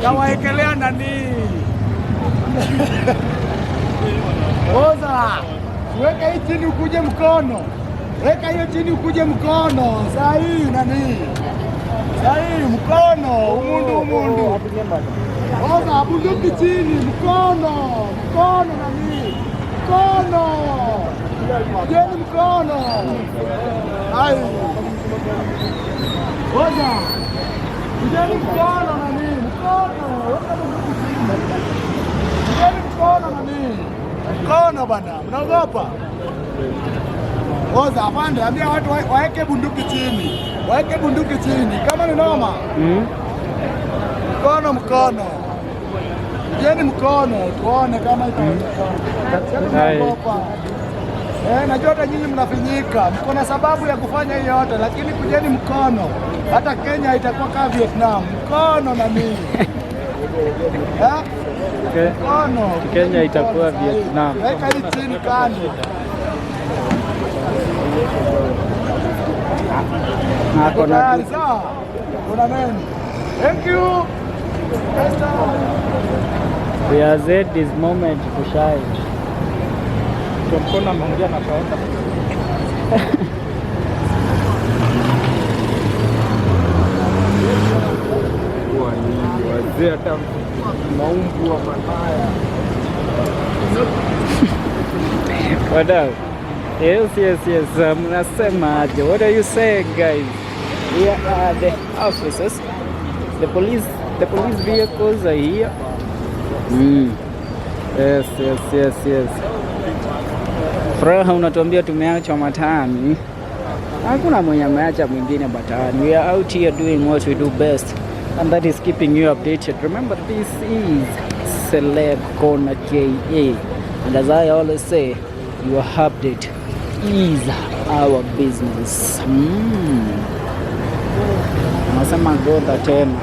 Nawaekelea nani? Oza, weka hii chini ukuje mkono. Weka hiyo chini ukuje mkono. Saa hii nani? Saa hii mkono, umundu umundu. Oza, bunduki chini, mkono, mkono nani? Mkono. Kujeni mkono. Ai. Oza. Kujeni mkono nani? Mkono. Weka bunduki chini. Kujeni mkono nani? Mkono bana, mnaogopa? Oza, afande, ambia watu waeke bunduki chini. Waeke bunduki chini. Kama ni noma. Mkono mkono. Kujeni mkono tuone kama itawezekana. Hai. Mnaogopa. Eh, najua hata nyinyi mnafinyika, mko na sababu ya kufanya hiyo yote, lakini kujeni mkono. Hata Kenya itakuwa kama Vietnam. Mkono na mimi. Eh? Mkono. Kenya itakuwa Mkono sahi. Vietnam. Weka hii chini kando. Na Uko ako na tayari sawa? Kuna nini? Thank you. Best. We are at this moment to shine. Kwa mkono ameongea na kaenda. Wazee hata maumbu wa malaya. Wadau. Yes. Mnasema aje? What are you saying, guys? We are the officers. The police vehicles are here. Yes. Furaha unatuambia tumeachwa mataani. Hakuna mwenye ameacha mwingine mataani. We are out here doing what we do best, and that is keeping you updated. Remember, this is Celeb Corner KA. And as I always say, your update is our business. Unasema godha tena.